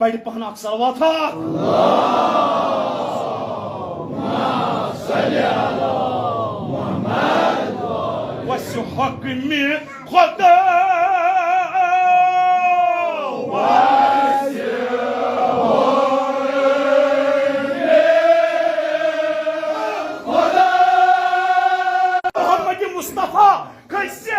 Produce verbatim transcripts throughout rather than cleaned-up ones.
پرِ پہن اکھ صلوات ہا۔ وسہِ حکمِ خدا، وسہِ خدا۔ محمد مصطفیٰ کھسہِ۔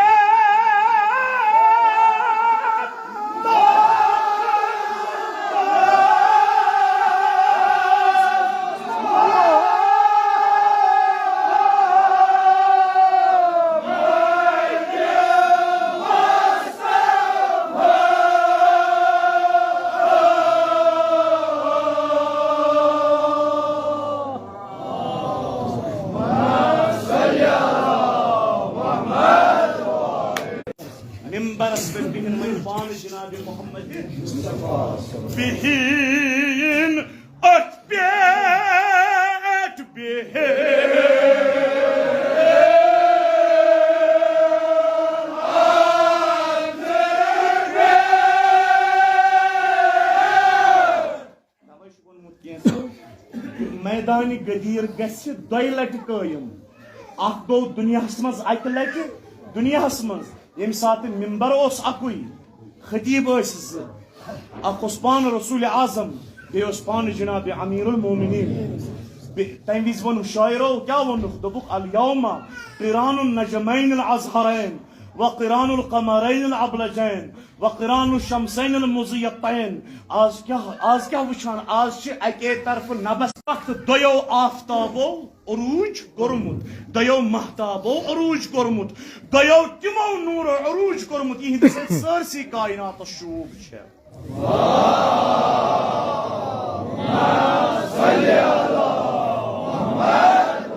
منبرس پٮ۪ٹھ بِہِن وۄنۍ پانہٕ جناب محمد۔ بِہِن أتھۍ پٮ۪ٹھ بِہِن۔ توے چھُ ووٚنمُت کینٛژھو، میدانِ غدیر گژھِ دۄیہِ لٹہِ قٲیِم۔ اکھ گوٚو دُنیاہس منٛز اکہِ لٹہِ، دُنیاہس منٛز ییٚمہِ ساتہٕ ممبر اوس اکُے، خطیب ٲسۍ زٕ، اکھ اوس پانہٕ رسول اعظم، بیٚیہِ اوس پانہٕ جناب امیر المومنین۔ بے-، تمہِ وِزِ ووٚنُکھ شٲعرو، کیٛاہ ووٚنُکھ؟ دوٚپُکھ، الیوم قران النجمین الازہرین و قران القمرین الابلجین و قران الشمسین المضیتین۔ آز کیٛاہ، آز کیٛاہ وٕچھان؟ آز چھِ اَکے طرفہٕ نبس وقت دۄیو آفتابو عروج کوٚرمُت، دۄیو مہتابو عروج کوٚرمُت، دۄیو تِمو نوٗرو عروج کوٚرمُت، یِہِنٛدِ سۭتۍ سٲرسٕے کائناتس شوٗب چھےٚ۔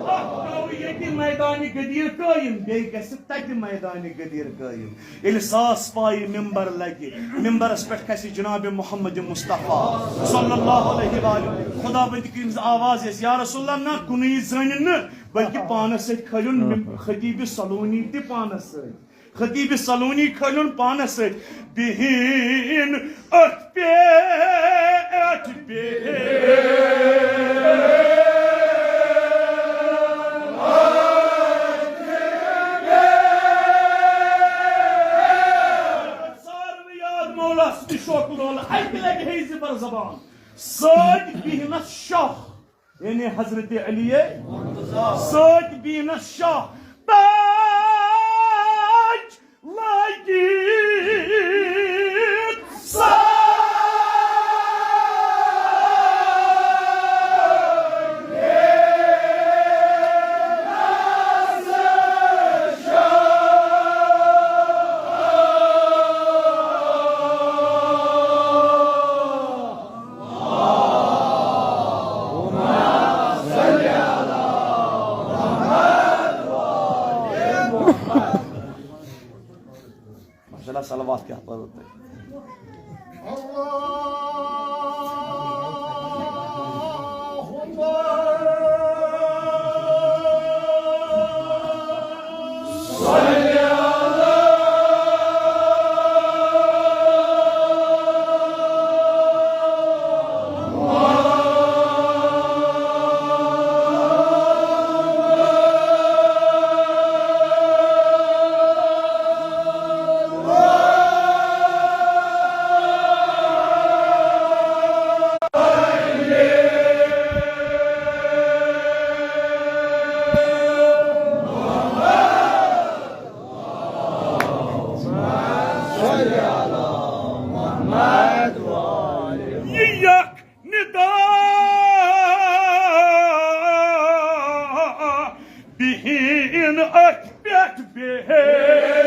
اکھ گوٚو ییٚتہِ میدانِ غدیر قٲیِم، بیٚیہِ گژھِ تتہِ میدانِ غدیر قٲیِم۔ ییٚلہِ ساس پایہِ ممبر لگہِ، ممبرس پٮ۪ٹھ کھسہِ جناب محمد مصطفیٰ صلی اللہ علیہ وآلہ۔ خداوند کریم سٕنٛز آواز یۄس، یا رسول اللہ، نہ کُنُے زٔنۍ نہٕ، بلکہِ پانس سۭتۍ کھٲلِن مم-، خطیب سلونی تہِ پانس سۭتۍ۔ خطیب سلونی کھٲلِن پانس سۭتۍ۔ بِہِن أتھۍ پٮ۪ٹھ، بِہِن۔ ساروٕے یاد مولا سٕنٛدِ شوقہٕ لولہٕ، اَکہِ لَٹہِ ہیٚیہِ زِ بر زبان۔ سۭتۍ بِہِنَس شاہ، یعنی حضرت علی سۭتۍ بِہِنَس شاہ۔ تاج لٲگِتھ سر۔ ماشاءاللہ، صلوات کیٛاہ پَرو تۄہہِ؟ یہِ اکھ ندا بِہِن أتھۍ پٮ۪ٹھ بِہِن۔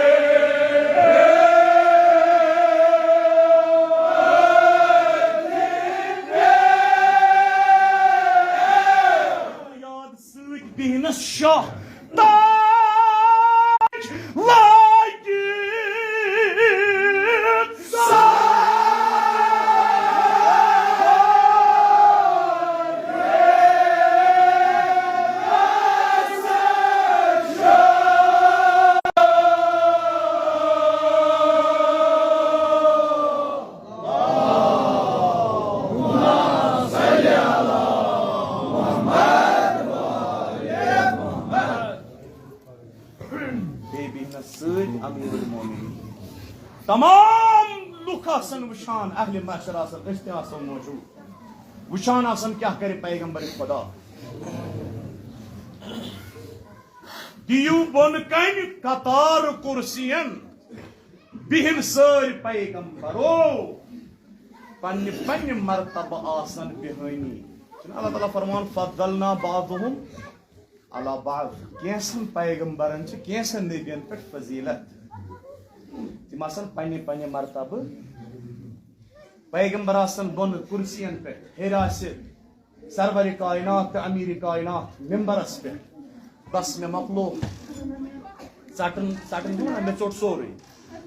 یاد سۭتۍ بِہِنَس شاہ تاج لٲگِتھ۔ تمام لُکھ آسن وٕچھان، اہلِ محشر آسن، أسۍ تہِ آسو موجود، وٕچھان آسن کیٛاہ کرِ پیغمبر خدا۔ دِیِو بۄن کنہِ قطار کرسین، بِہِن سٲرۍ پیغمبرو، پننہِ پننہِ مرتبہٕ آسن بِہٲنی۔ چھُنہٕ اللہ تعالیٰ فرمان، فضلنا بعضهم علی بعض، کینٛژن پیغمبرن چھِ کینٛژن نبین پٮ۪ٹھ فضیلت، تِم آسن پننہِ پننہِ مرتبہٕ۔ پیغمبر آسن بۄنہٕ کرسین پٮ۪ٹھ، ہیٚرِ آسہِ سرور کائنات تہٕ امیر کائنات ممبرس پٮ۪ٹھ۔ بس مےٚ مۄکلو ژٹُن، ژٹُن چھُ ونان، مےٚ ژوٚٹ سورُے۔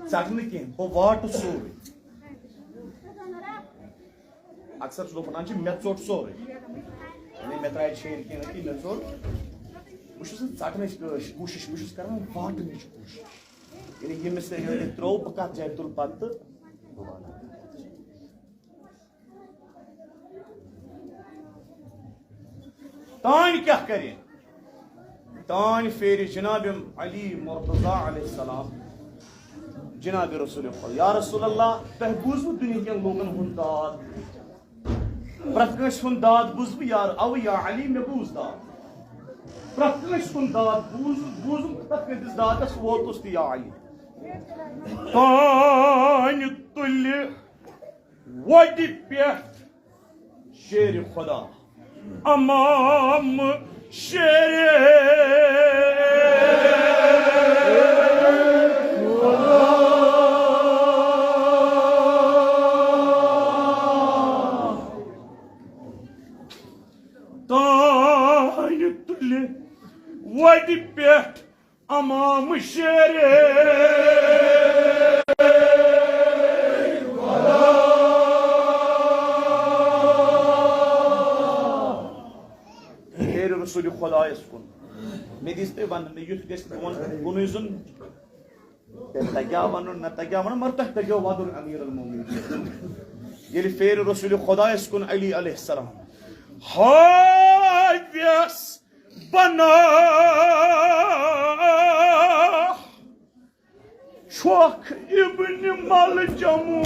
ژٹُن نہٕ کینٛہہ، بہٕ واٹہٕ سورُے۔ اکثر چھُس بہٕ ونان، چھِ مےٚ ژوٚٹ سورُے۔ یعنی مےٚ ترٛایہِ چھیرِ کینٛہہ نہ کینٛہہ، مےٚ ژوٚٹ۔ بہٕ چھُس نہٕ ژٹنٕچ کٲش-، کوٗشِش، بہٕ چھُس کران واٹنٕچ کوٗشِش۔ یعنی ییٚمِس تہِ ییٚلہِ ترٛوو، بہٕ کتھ جایہِ تُلہٕ پتہٕ تہٕ بہٕ واتہٕ۔ تانۍ کیٛاہ کرِ؟ تانۍ پھیرِ جناب علی مرتضی علیہ السلام جناب رسول خدا، یا رسول اللہ، تۄہہِ بوٗزوٕ دُنیہکٮ۪ن لوٗکن ہُنٛد داد؟ پرٛٮ۪تھ کٲنٛسہِ ہُنٛد داد بوٗز بہٕ، یا، اوٕ یا علی، مےٚ بوٗز داد۔ پرٛٮ۪تھ کٲنٛسہِ ہُنٛد داد بوٗز، بوٗزُم، تہٕ تَتھ کٲنٛسہِ دادس ووتُس تہِ یا علی۔ تانۍ تُلہِ وۄٹہِ پٮ۪ٹھ شیرِ خدا، امام شیرِ خدا۔ تانۍ تُلہِ وۄٹہِ پٮ۪ٹھ امام شیرِ۔ پھیرِ رسول خدایس کُن۔ مےٚ دِژ تُہۍ وننہٕ، مےٚ یُتھ گژھِ، بہٕ ونہٕ کُنُے زوٚن۔ تۄہہِ تگیٛاہ ونُن، نہ تگیٛاہ ونُن، مگر تۄہہِ تگیٛاو ودُن امیر المومنین۔ ییٚلہِ پھیرِ رسول خدایس کُن علی علیہ السلام، ہاویس بنا چھۄکھ ابن ملجمو۔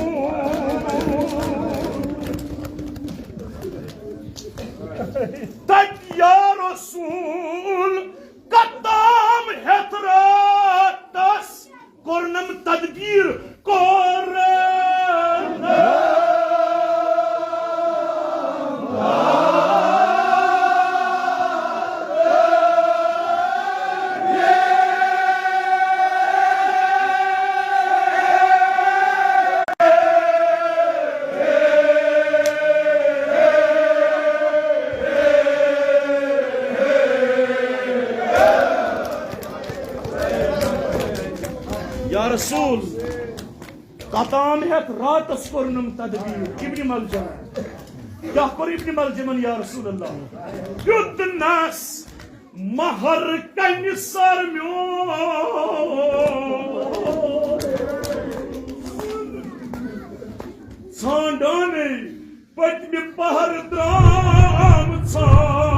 تتہِ یا رسول قطام ہیتھ راتس کوٚرنم تدبیر کوٚر۔ یا رسول، قطام ہیتھ راتس کوٚرنم تدبیر۔ ابن ملجم، کیٛاہ کوٚر ابن ملجمن یا رسول اللہ؟ دیُتنس مہر کنہِ سر میون ژھانڈانے۔ پٔتمہِ پہر درام ژھانڈ۔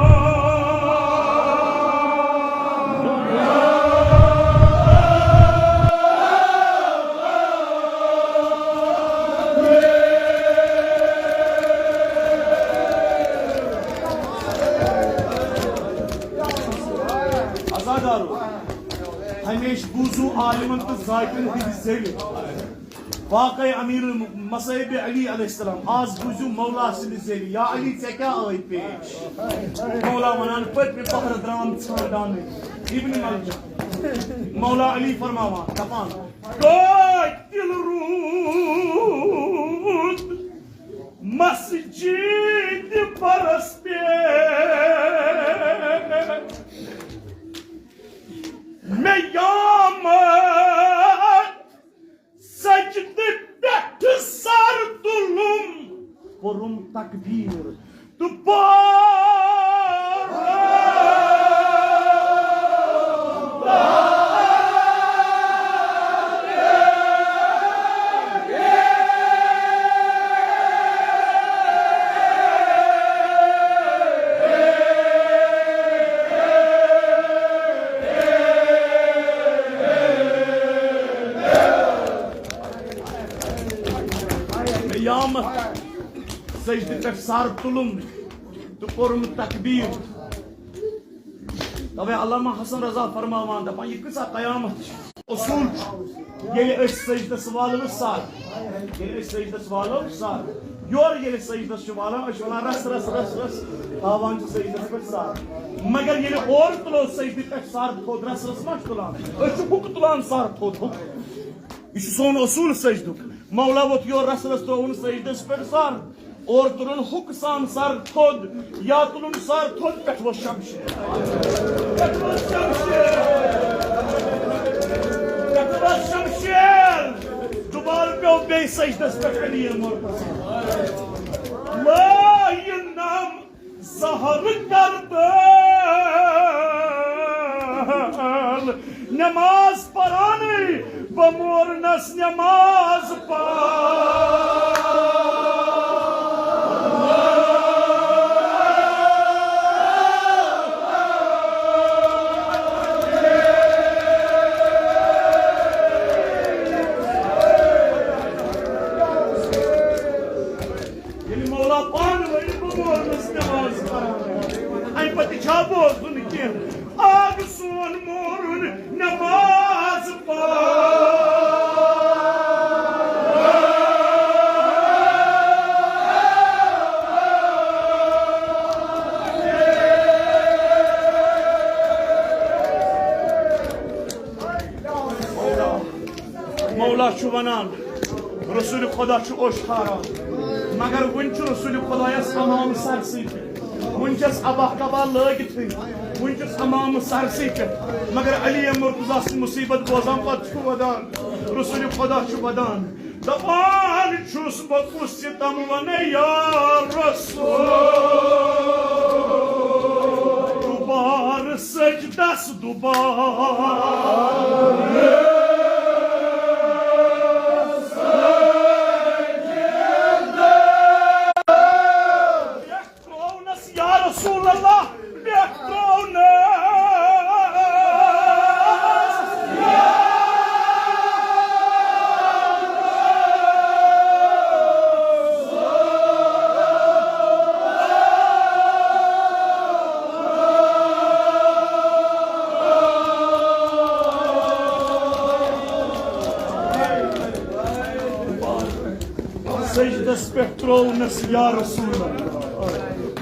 عزادارو، ہمیشہِ بوٗزِو عالمن تہٕ ذاکرن ہٕنٛدِ زیوِ۔ واقعہ امیر المصائب علی علیہ السلام۔ آز بوٗزِو مولا سٕنٛدِ زیوِ، یا علی، ژےٚ کیٛاہ آے پیش؟ مولا ونان، پٔتمہِ پہرٕ درام ژھانڈانے۔ ابن ملجم۔ مولا علی فرماوان، دپان، قاتل روٗد مسجد پرس پہ مے یامت سجدٕ پٮ۪ٹھٕ سر تُلُم، کوٚرُم تکبیٖر تہٕ پوٚر۔ سجدٕ پٮ۪ٹھ سر تُلُن تہٕ کوٚرُن تکبیر۔ توے علامہ حسن رضا فرماوان دپان، یہِ کۭژاہ قیامت چھِ۔ اصوٗل چھُ، ییٚلہِ أسۍ سجدس والو سر، ییٚلہِ أسۍ سجدس والو سر، یورٕ ییٚلہِ سجدس چھِ والان، أسۍ چھِ وَنان، رس، رس، رس، رس، تھاوان چھِ سجدس پٮ۪ٹھ سر۔ مگر ییٚلہِ اورٕ تُلو سجدٕ پٮ۪ٹھ سر تھوٚد، رس، رس ما چھِ تُلان؟ أسۍ چھِ ہُکہٕ تُلان سر تھوٚد، ہُکہٕ۔ یہِ چھُ سون اصوٗل سجدُک۔ مولا ووٚتھ یور رس، رس ترٛووُن سجدس پٮ۪ٹھ سر۔ اورٕ تُلُن ہُک سان سر تھوٚد، یا تُلُن سر تھوٚد، پٮ۪ٹھٕ ووٚتھ شمشیر۔ پٮ۪ٹھٕ ووٚتھ شمشیر۔ پٮ۪ٹھٕ ووٚتھ شمشیر۔ دُبارٕ پیوٚو بیٚیہِ سجدس پٮ۪ٹھ علی مرتضی۔ لا، یہِ نام زہر کردل نماز پرانٕے بہٕ مورنس نماز پران۔ ییٚلہِ مولا پانہٕ ؤنۍ بہٕ مورنس نماز پران، اَمہِ پتہٕ چھا بوزُن کینٛہہ؟ آگ سون مورُن نماز پران۔ مولا چھُ ونان، رسول خدا چھُ اوٚش ٹھاران، مگر وُنہِ چھُ رسول خدایس امام سرسٕے پٮ۪ٹھ۔ وُنہِ چھس ابا کبا لٲگِتھٕے، وُنہِ چھس امام سرسٕے پٮ۪ٹھ، مگر علی مرتضی سٕنٛز مصیبت بوزان پتہٕ چھُ ودان، رسول خدا چھُ ودان۔ دپان چھُس بہٕ کُس ستم ونے یا رسول، دوبارٕ سجدس دوبارٕ۔ ترٛوونس یا رسول اللہ، پٮ۪ٹھ ترٛوونس۔ سجدس پٮ۪ٹھ ترٛوونس یا رسول اللہ۔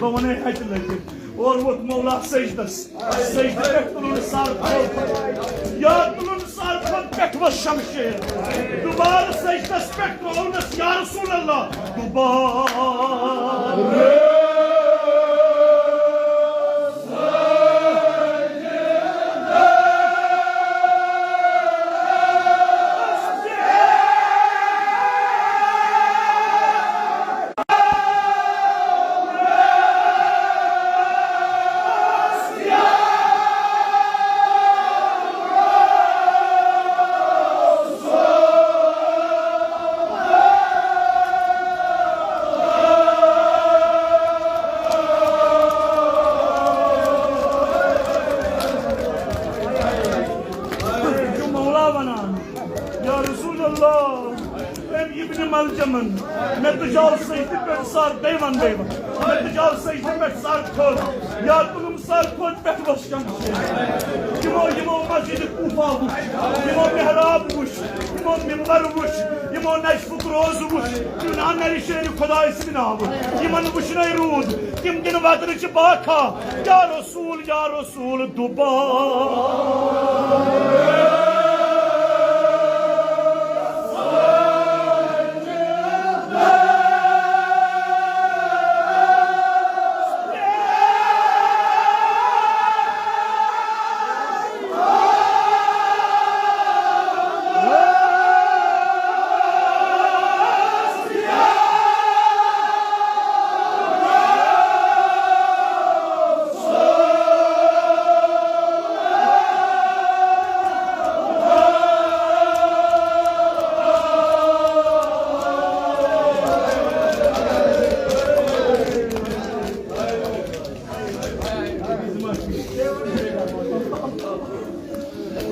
بہٕ وَنے اَتہِ لَٹہِ، اورٕ ووٚتھ مولا سجدس، سجدٕ پٮ۪ٹھ تُلُن سر تھوٚد، یا تُلُن سر تھوٚد، پٮ۪ٹھ ووٚتھ شمشیر۔ دُبارٕ سجدس پٮ۪ٹھ ترٛوونس یا رسول اللہ، دُبارٕ۔ چھُ مولا ونان، یا رسول اللہ، أمۍ ابن ملجمن، مےٚ تُجاو سجدٕ پٮ۪ٹھ سر، بیٚیہِ وَن، بیٚیہِ وَن، مےٚ تُجاو سجدٕ پٮ۪ٹھ سر تھوٚد، یا تُلُم سر تھوٚد، پٮ۪ٹھ ووٚتھ شمشیر۔ یِمو، یِمو مسجد کوفہ وُچھ، یِمو محراب وُچھ، یِمو ممبر وُچھ، یِمو نجفُک روزٕ وُچھ، یِمو نہ نرِ شیر خداے سٕنٛدِ ناوٕ، یِمن وُچھنَے روٗد، تِم دِن وطنٕچ باکھا، یا رسول، یا رسول۔ رسول دوبارٕ۔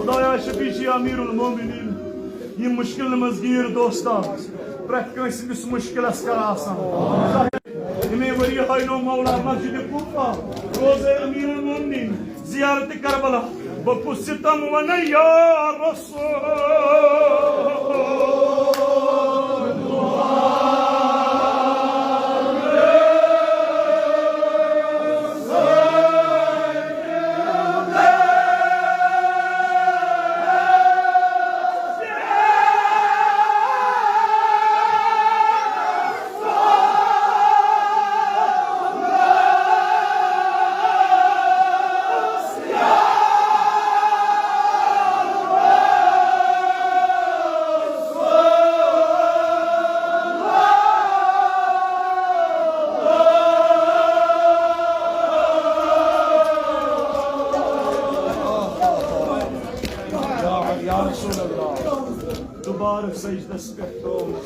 خدایا، شفیع چھی امیر المومنین، یہِ مشکل منٛز گیٖر دوستا، پرٛٮ۪تھ کٲنٛسہِ ہٕنٛدِس مشکلس کر آسان۔ یہے نو مولا مسجد کوفہ، روزے امیر المومنین، زیارت کربلا، بہٕ کُس ستم ونہٕ یا رسول۔ یا رسول اللہ، دوبارہ سجدس پٮ۪ٹھ ترٛوو۔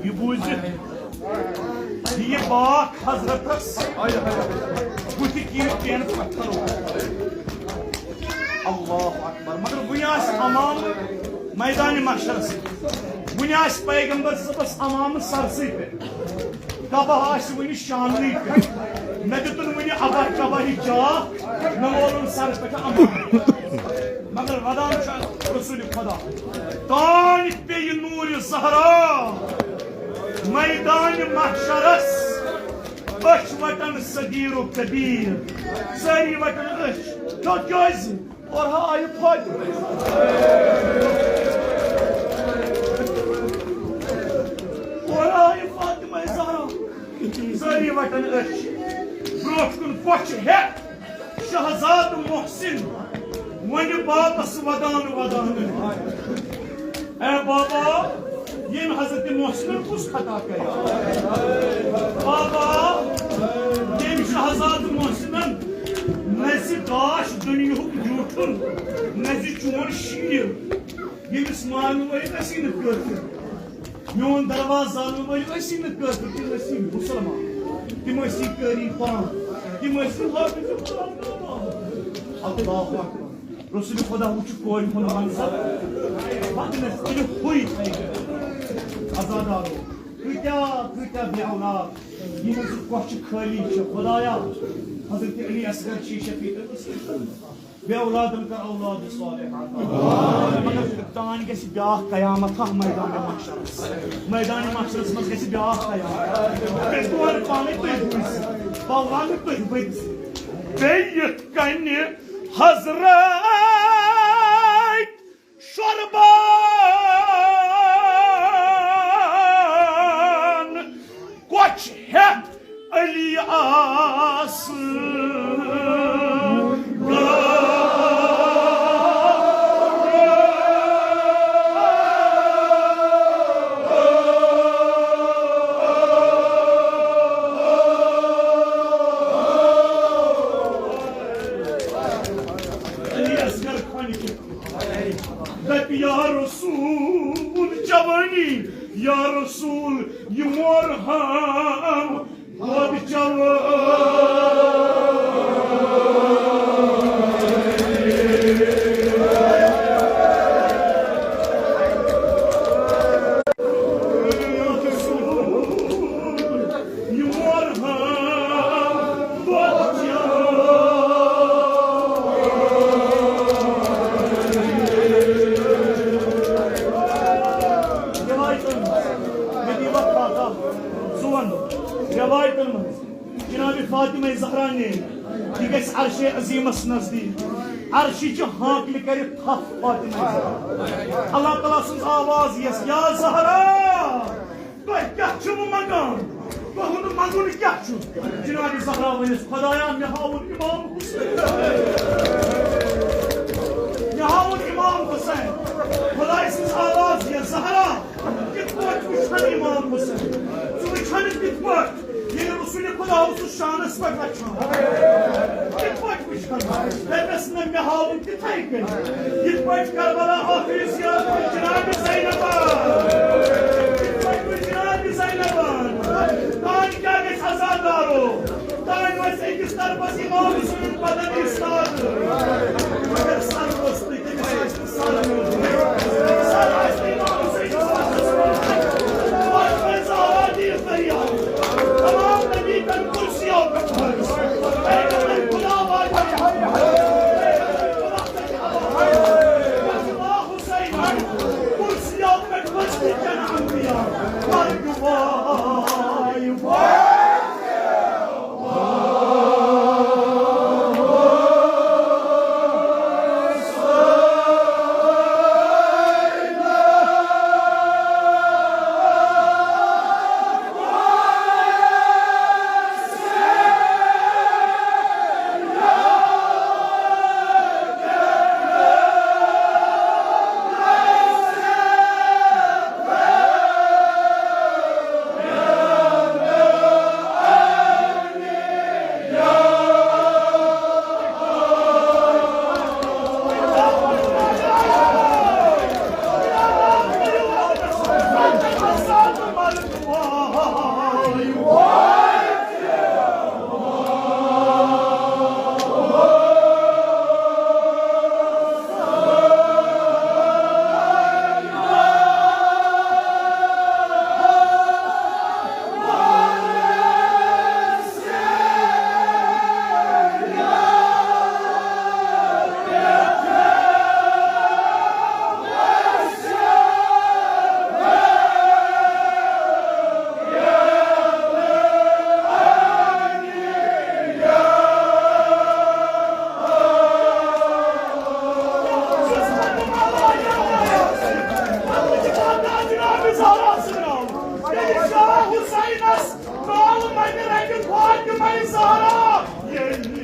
یہِ بوٗزِتھ یہِ پاک حضرتس بُتھِ کِنۍ پٮ۪ن پتھرو۔ اللہ اکبر۔ مگر وۄنۍ آسہِ امام میدان محشرس، وۄنۍ آسہِ پیغمبر صٲبس امام سرسٕے پٮ۪ٹھ۔ کعبہ آسہِ وُنہِ شانٕے پٮ۪ٹھ۔ مےٚ دیُتُن وُنہِ ابر کعبہ یہِ چاکھ، مےٚ وولُن سر پٮ۪ٹھ امان۔ مگر ودان چھُ رسول خدا، تانۍ پیٚیہِ نوٗرِ زہرا میدانِ محشرس۔ أچھ وٹن صغیر و کبیر، سٲری وٹن أچھ۔ کیٛاہ، کیٛازِ؟ اورٕ ہا آیہِ فاطمہ۔ اورٕ آیہِ فاطمہ زہرا۔ سٲری وٹن أچھ۔ برونٛٹھ کُن کۄچھِ ہٮ۪تھ شہزادٕ محسن۔ وۄنہِ بابس ودان ودان۔ اے بابا، ییٚمۍ حضرت محسنن کُس خطا کریو؟ بابا، ییٚمۍ شہزادٕ محسنن نہ زِ گاش دُنیہُک زیوٗٹھُن، نہ زِ چون شیٖر۔ ییٚمِس مارن وٲلۍ ٲسی نہٕ کٲفِر، میون دروازٕ زالن وٲلۍ ٲسی نہٕ کٲفِر، تِم ٲسی مُسلمان، تِم ٲسی قٲری پان، تِم ٲسی حافظ قرآن۔ اللہ اکبر۔ رسول خدا وٕچھِ کورِ ہُنٛد منظر، پتہٕ نہٕ تیٚلہِ ہُے تھایہِ۔ عزادارو، کۭتیٛاہ، کۭتیٛاہ بے اولاد، یِہٕنٛز کۄچھِ خٲلی چھِ۔ خدایا، حضرت علی اصغر چھِ شفیع۔ بے اولادن کر اولاد صالحہ۔ مگر تانۍ گژھِ بیٛاکھ قیامت ہا میدان محشرس۔ میدان محشرس منٛز گژھِ بیٛاکھ قیامت۔ بیٚیہِ تور پانے تُہۍ بوٗزِو، پاوان تُہۍ ؤنِو۔ بیٚیہِ یِتھ کٔنۍ حضرت شربان کۄچھِ ہٮ۪تھ علی آس۔ علی اصغر خان کہِ دپہِ یا رسول جوانی، یا رسول یہِ مور ہام دۄد چوان۔ یا رسول یہِ مور ہام دۄد چوان۔ رِوایتَن منٛز، مےٚ دِیِو اَتھ پَتہ، ژٕ وَن۔ رِوایتَن منٛز جناب فاطمہ زہرا نے، یہِ گژھِ عرشِ عظیمَس نزدیٖک۔ عرشٕچہِ ہانٛکلہِ کَرِ تھپھ فاطمہ زہرا۔ اللہ تعالیٰ سٕنٛز آواز یِیَس، یا زہرا، تۄہہِ کیٛاہ چھُو منٛگان؟ تُہُنٛد منٛگُن کیٛاہ چھُ؟ جناب زہرا ؤنِس، خدایا، مےٚ ہاوُن امام حسین۔ مےٚ ہاوُن امام حسین۔ خداے سٕنٛز آواز یِیَس، زہرا، کِتھ پٲٹھۍ وٕچھن امام حسین؟ ژٕ وٕچھن کِتھ پٲٹھۍ؟ ییٚلہِ رسول خدا اوسُس شانس پٮ۪ٹھ رچھان، کِتھ پٲٹھۍ وٕچھن؟ دَپٮ۪س نہ، مےٚ ہاوُن تِتھَے کٔنۍ، یِتھ پٲٹھۍ کربلا ٲخری زیارت پٮ۪ٹھ جناب زینبن، یِتھ پٲٹھۍ وٕچھ جناب زینبن۔ تانۍ کیٛاہ گژھِ عزادارو؟ تانۍ وَسہِ أکِس طرفس امام حسین بدن ایستاد، مگر سر روٚستُے، تٔمِس آسہِ نہٕ سر روٚستُے۔ سر آسہِ نہٕ امام حسین بدنس منٛز۔ فاطمہ زہرا شاہ حسینس ناو منہِ رنگہِ فاطمہ زہرا۔ ییٚلہِ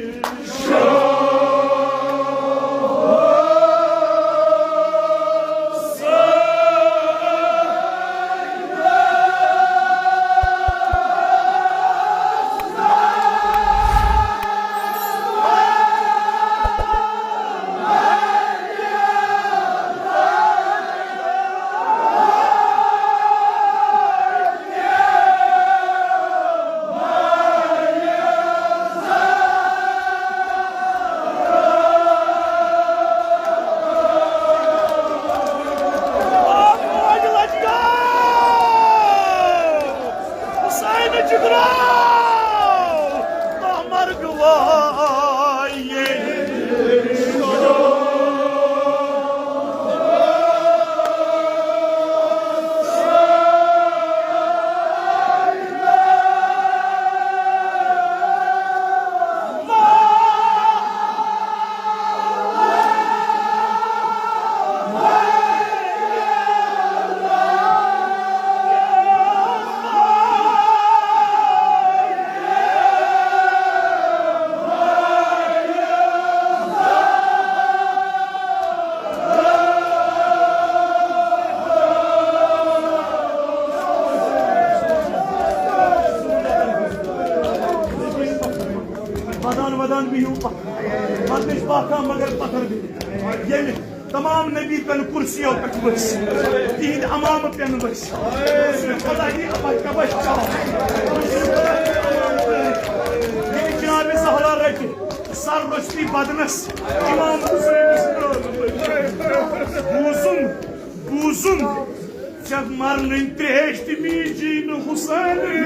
حسین جگرا، تمر گواہ۔ ودان ودان بِہِو پتھر۔ پتہٕ ٲسۍ باقا مگر پتھر بِہِو۔ ییٚلہِ تمام نبی پٮ۪ن کرسیو پٮ۪ٹھ ؤسۍ، تِہِنٛدۍ امامہٕ پٮ۪ن ؤسۍ۔ خدا دی ابا کبش چاو۔ ییٚلہِ جناب زہرا رٹہِ سر رستی بدنس امام حسینس۔ بوٗزُم، بوٗزُم، ژےٚ مرنٕے ترٛیش تہِ میٖجی نہٕ حسین۔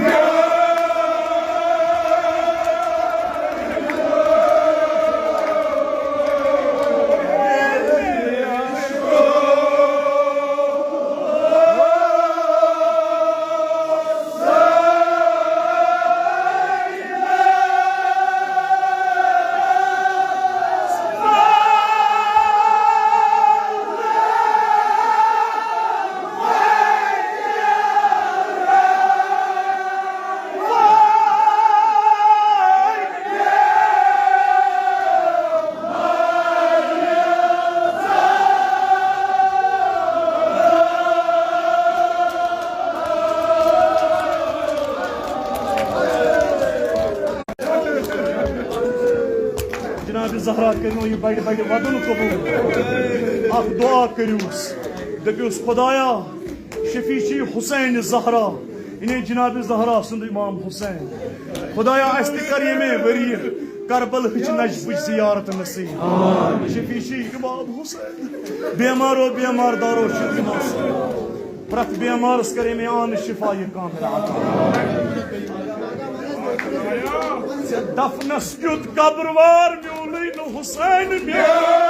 جناب زہرا کٔرِو یہِ بڑِ بڑِ وَدُن قبوٗل۔ اکھ دُعا کٔرِوس، دٔپِوس، خۄدایا، شفیع چھی حسین زہرا، یعنی جناب زہرا سُنٛد امام حسین۔ خۄدایا، اَسہِ تہِ کر ییٚمے ؤریہِ کربل ہٕچ نجفٕچ زیارت نصیب۔ شفیع چھی امام حسین۔ بیمارو بیمار دارو چھُ امام۔ پرٛٮ۪تھ بیمارس کر ییٚمے آن شفا یہِ کاملہ عطا۔ دفنس کیُتھ قبروار میونُے نہٕ حسین میون۔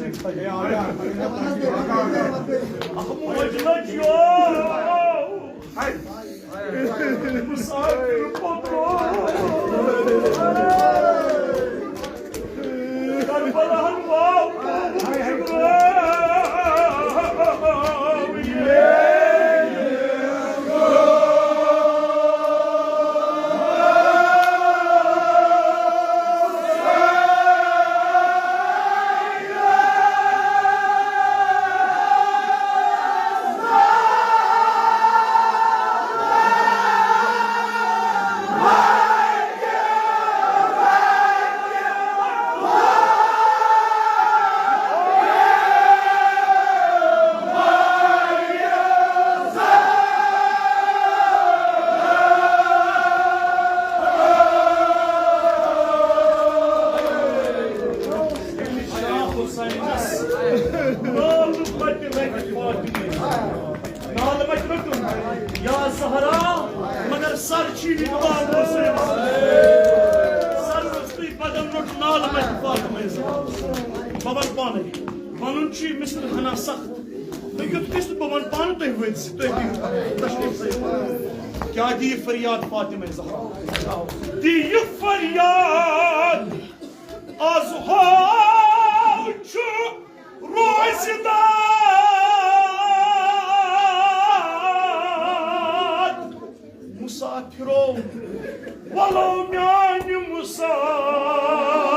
اکھ موج لٔج یو، مسافر پوٚتُس۔ کربلاہن واو۔ نالہٕ مَتہِ رٔٹُن۔ نالہٕ مَتہِ رٔٹُن۔ یا زہرا، مگر سر چھی نہٕ دُعا حسین۔ سر روٚستُے بدن روٚٹ نالہٕ مَتہِ فاطمہ زہرا۔ بہٕ وَنہٕ پانَے، وَنُن چھُ یہِ مِصر ہنا سخت۔ تہٕ یُتھ گژھِ نہٕ بہٕ وَنہٕ پانہٕ، تُہۍ ؤنۍ زِ، تُہۍ دِیِو تشریف سۭتۍ۔ کیٛاہ دِیہِ فریاد فاطمہ زہرا؟ دِیہِ فریاد۔ از ہاو چھُ روزِ دار مسافرو، ولو میانہِ مسافر۔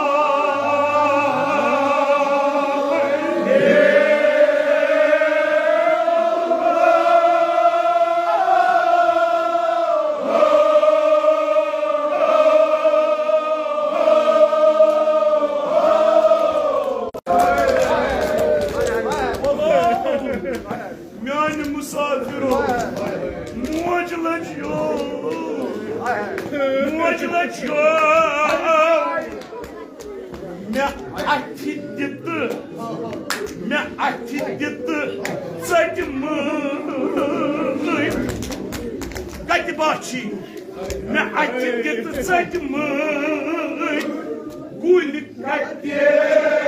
میانہِ مسافرو، موج لٔج یو، موج لٔج یو۔ مےٚ اَتھِ دِتہٕ، مےٚ اَتھِ دِتہٕ ژَٹہِ مٲرۍ۔ کَتہِ باچھی؟ مےٚ اَتھِ دِتہٕ ژَٹہِ مٲرۍ۔ کُلۍ کَتہِ؟